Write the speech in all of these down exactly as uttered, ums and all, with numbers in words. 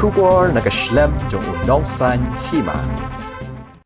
Khubor na ka shlem jong u nongsan hima.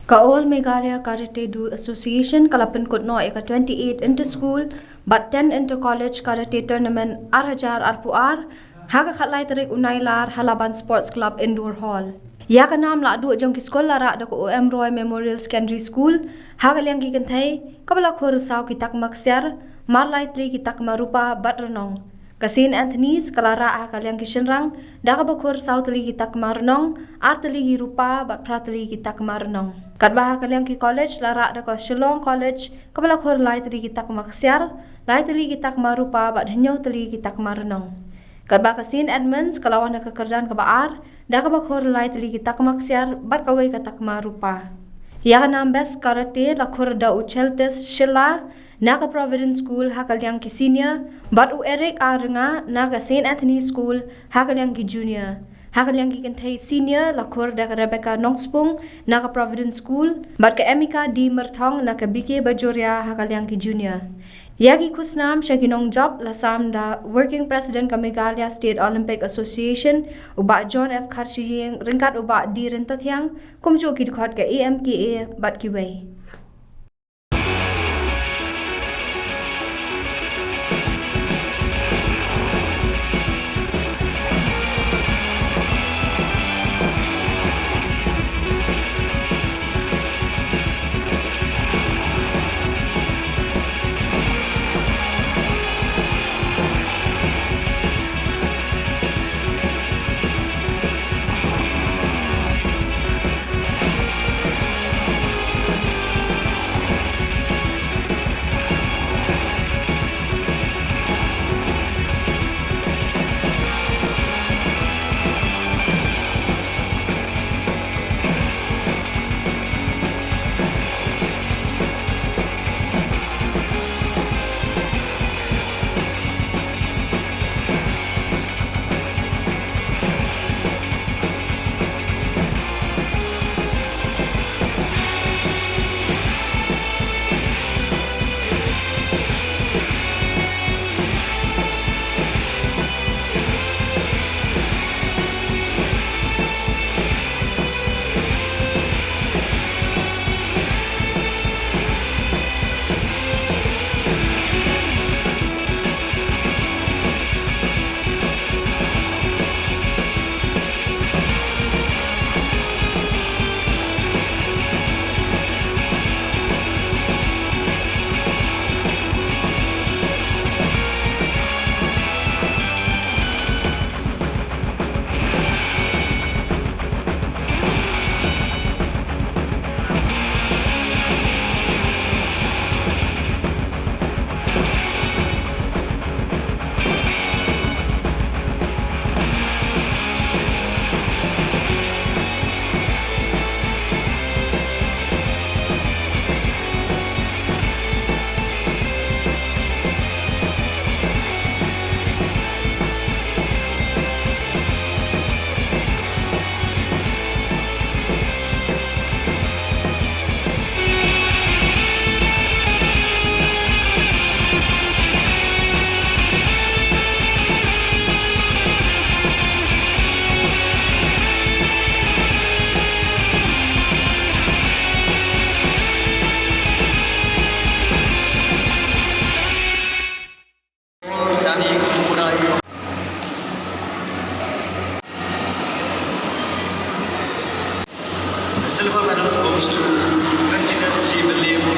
Ka All Meghalaya Karate Do Association ka la pynkut noh ïa ka twenty-eight Inter School bad ten Inter College Karate Tournament ar hajar arphew ar ha ka khatlai tarik u Nailar ha Laban Sports Club Indoor Hall. Ïa ka nam lahduh jong ki skul la rah da ka O M Roy Memorial Secondary School ha ka liang ki kynthei, kaba la khur saw ki takma ksiar, marlai tylli ki takma rupa bad rnong. Ka Saint Anthony's ka la rah ha ka liang ki shynrang da kaba khur saw tylli ki takma rnong, ar tylli ki rupa bad phra tylli ki takma rnong. Katba ha ka liang ki college la rah da ka Shillong College kaba la khur lai tylli ki takma ksiar, lai tylli ki takma rupa bad hynñiew tylli ki takma rnong. Katba ka Saint Edmund's ka la wan ha ka kyrdan kaba ar da kaba khur lai tylli ki takma ksiar bad kawei ka takma rupa. Ïa ka nam Best Karate la khur da u Cheltes Shilla na ka Providence School ha ka liang ki senior, bad u Eric R Rnga na ka Saint Anthony School ha ka liang ki junior. Ha ka liang ki kynthei senior la khur da ka Rebecca Nongspung na ka Providence School bad ka Emika D Myrthong na ka B K Bajoria ha ka liang ki junior. Ïa ki khusnam sha ki nongjop la sam da Working President ka Meghalaya State Olympic Association, u Bah John F Kharshiying, ryngkat u Bah D Ryntathiang, kumjuh ki dkhot ka A M K A bad kiwei. The silver medal goes to Ranjit G. Belle.